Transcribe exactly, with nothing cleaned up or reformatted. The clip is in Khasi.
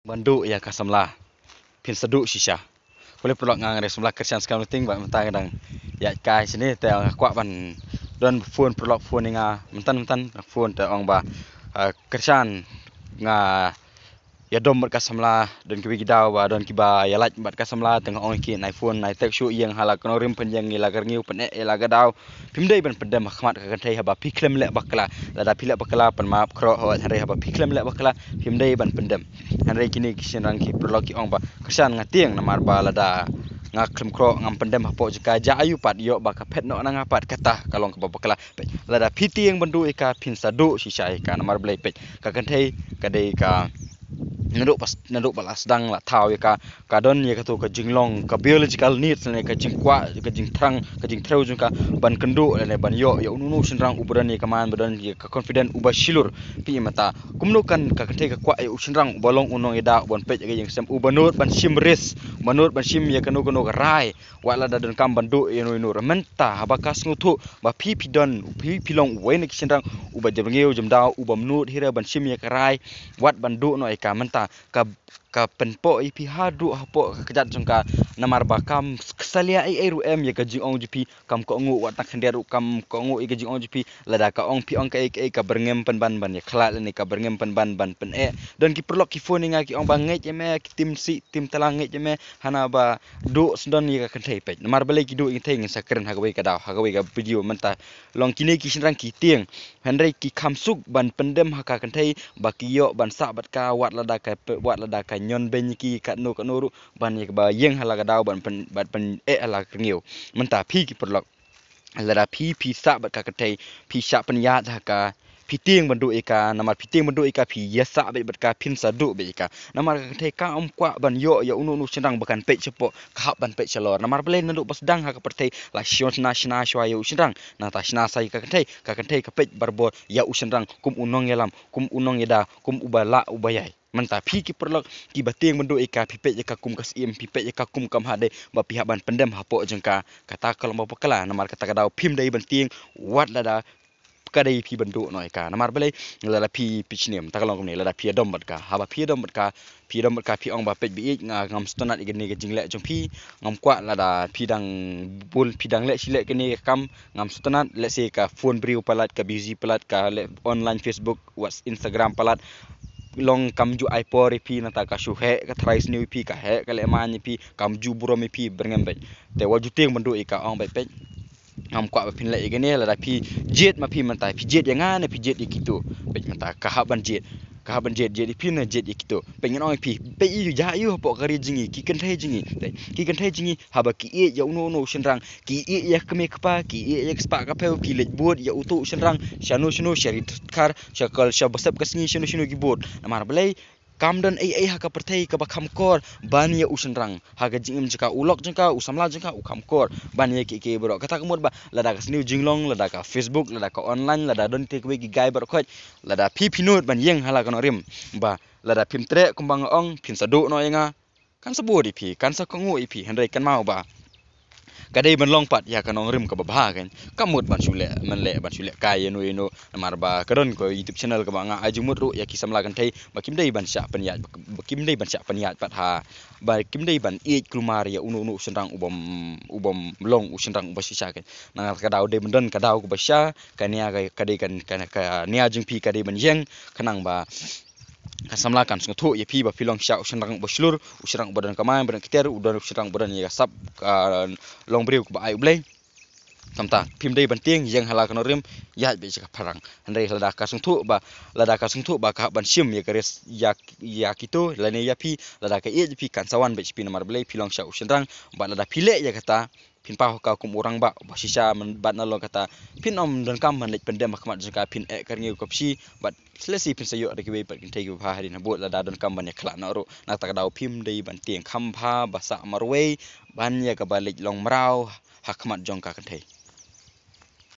ban duh ïa ka samla. Phin sa duh shisha. Khublei paralok, nga Ngare Samla Kyrshan Skhem Luting, ba mynta nga dang ïaid kai shane te nga kwah ban don phone, paralok phone ïa nga mynta mynta, phone te ong ba, eh, Kyrshan, nga ïadom bad ka samla, don kiwei ki daw ba don kiba ïalait bad ka samla, te nga ong ïa ki, nai phone nai text shuh, ïeng ha la ka nongrim, pynïeng ïa la ka rngiew, pyneh ïa la ka daw. Phim dei ban pyndem ha khmat ka kynthei haba phi khlem leh bakla. Lada phi leh bakla, pan map khroh hawat, hynrei haba phi khlem leh bakla, phim dei ban pyndem. Hynrei kine ki shynrang ki paralok ki ong ba, Kyrshan, nga tieng, namar ba lada nga khlem khroh, ngam pyndem hapoh jaka, ja aiu pat, ïoh ba ka phet noh na nga pat, kata ka long kaba bakla. Lada phi tieng ban duh ïa ka, phin sa duh shisha ïa ka. Namar balei? Peit, ka kynthei ka dei ka, naduh pas, naduh ba la sdang la thaw ïa ka, ka don ïa kato ka jinglong, ka biological needs, ne ka jingkwah, ka jingthrang, ka jingthrang jong ka ban kynduh, ne ban ïoh ïa uno uno u shynrang uba don ïa ka man, ba don ïa ka confident, uba shlur. Phi mynta kumno kan ka kynthei ka kwah ïa u shynrang uba long u nongïada, uban peit ïa ka ïing ka sem, uba nud ban shim risk, uba nud ban shim ïa kano kano ka rai, wat lada donkam ban duh ïa uno uno. Mynta haba ka sngewthuh ba phi, phi don, phi, phi long uwei na ki shynrang uba jemrngiew jemdaw, uba mut hi re ban shim ïa ka rai, wat ban duh noh ïa ka, mynta ka, ka pynpoh ïa phi haduh hapoh ka kjat jong ka. Namar ba kam salia ei ei ruh em ïa ka jingong jong phi, kam kohnguh wat tang khyndiat ruh kam kohnguh ïa ka jingong jong phi. Lada ka ong phi ong kaei kaei, ka byrngem pynban ban ïakhlad, lane ka byrngem pynban ban pyneh. Don ki paralok ki phone ïa nga ki ong ba ngeit ïa me, ki tim sih tim tala, ngeit ïa me, hana ba duh sdang ïa ka kynthei. Peit, namar balei ki duh ïa ka kynthei, ngin sa kren ha kawei ka daw, ha kawei ka video. Mynta long kine ki shynrang ki tieng, hynrei ki kham suk ban pyndem ha ka kynthei ba ki ïoh ban sah bad ka, wat lada ka, wat lada ka ñion beiñ ïa ki katno katno ruh, ban ïa kaba ïeng ha la ka daw, ban pyn, ban pyneh ha la ka rngiew. Mynta phi ki paralok, lada phi, phi sah bad ka kynthei, phi shah pynïaid ha ka, phi tieng ban duh ïa ka, namar phi tieng ban duh ïa ka, phi ïa sah beit bad ka, phin sa duh beit ïa ka. Namar ka kynthei kam kwah ban ïoh ïa uno uno u shynrang ba kan peit shapoh, ka hap ban peit shalor. Namar balei? Naduh ba sdang ha ka pyrthei la shna shna shwa ïa u shynrang. Nangta shna sa ïa ka kynthei, ka kynthei ka peit barabor ïa u shynrang kum u nongïalam, kum u nongïada, kum uba lah uba ïai. Mynta phi ki paralok kiba tieng ban duh ïa ka, phi peit ïa ka kum ka syiem, phi peit ïa ka kum ka mhadei, ba phi hap ban pyndem hapoh jong ka, kata ka long ba bakla. Namar kata ka daw phim dei ban tieng, wat lada ka dei phi ban duh noh ïa ka. Namar balei? Lada phi, phi snem, ta ka long kumne, lada phi ïadom bad ka, haba phi ïadom bad ka, phi ïadom bad ka, phi ong ba, peit ba ïeit, nga ngam sngewtynnat ïa kane ka jingleh jong phi, ngam kwah. Lada phi dang bun, phi dang leh shi leh kane ka kam, ngam sngewtynnat. Lehse ka phone briew palat, ka busy palat, ka leh online Facebook, WhatsApp, Instagram palat, long kam ju ai por ïa phi, nangta ka shu heh ka tharai sniew ïa phi, ka heh ka lehmain ïa phi, kam ju burom ïa phi, byrngem beit. Te wat ju tieng ban duh ïa ka, ong beit, peit, ngam kwah ba phin leh ïa kane. Lada phi jied ma phi mynta, phi jied ïa nga ne phi jied ïa kito? Peit mynta ka hap ban jied, ka hap ban jied, jied ïa phi ne jied ïa kito? Peit ngan ong ïa phi, peit ïa, ïa, ïa hapoh ka ri jong ngi, ki kynthei jong ngi, peit, ki kynthei jong ngi, haba ki ïeit ïa uno uno u shynrang, ki ïeit ïa ka kmie ka kpa, ki ïeit ïa ka spah ka phew, ki leit bud ïa uto u shynrang shano shano, sha Ri Dkhar, sha Kol, sha Basep ka sngi, shano shano ki bud. Namar balei? Kam don ei ei ha ka pyrthei kaba kham kor ban ïa u shynrang. Ha ka jingim jong ka, u lok jong ka, u samla jong ka, u kham kor ban ïa kiei kiei baroh. Kata ka mut ba lada ka sniew jinglong, lada ka Facebook, lada ka online, lada don kiei kiei ki guy baroh khoit, lada phi phi nud ban ïeng ha la ka nongrim, ba lada phim treh kumba nga ong, phin sa duh noh ïa nga, kan sa bud ïa phi, kan sa kohnguh ïa phi, hynrei kynmaw ba ka dei ban long pat ïa ka nongrim kaba bha, kan. Kam mut ban shu leh, ban leh, ban shu leh kai ïano ïano. Namar ba ka don ka YouTube channel kaba nga ai jingmut ruh ïa ki samla kynthei ba kim dei ban shah pynïaid, ba kim dei ban shah pynïaid pat ha, ba kim dei ban ïeit kulmar ïa uno uno u shynrang ubym, ubym long u shynrang uba shisha, kan. Nangta ka daw dei ban don ka daw kaba shisha, ka nia ka, ka dei kan, ka, ka nia jong phi ka dei ban ïeng, khnang ba ka samla kan sngewthuh ïa phi ba phi long shisha u shynrang uba shlur, u shynrang uba don kamai, uba don ktiar, u don u shynrang uba don ïa ka sap, ka long briew kaba ai U Blei. Te mynta phim dei ban tieng, ïeng ha la ka nongrim, ïaid beit sha ka phareng. Hynrei lada ka sngewthuh ba, lada ka sngewthuh ba ka hap ban shim ïa ka risk ïa, ïa kito lane ïa phi, lada ka ïeit ïa phi kan sa wan beit sha phi. Namar balei? Phi long shisha u shynrang. Bad lada phi leh ïa kata, phin paw ha ka kum u rangbah uba shisha, bad na long kata phin ym donkam ban leit pyndem ha khmat jong ka, phin eh ka rngiew ka pshi, bad lehse phin sa ïoh da kiwei pat ki kynthei kiba bha hadien habud. Lada donkam ban ïakhlad noh ruh, na kata ka daw phim dei ban tieng, kham bha ba sah marwei ban ïa kaba leit long mraw ha khmat jong ka kynthei.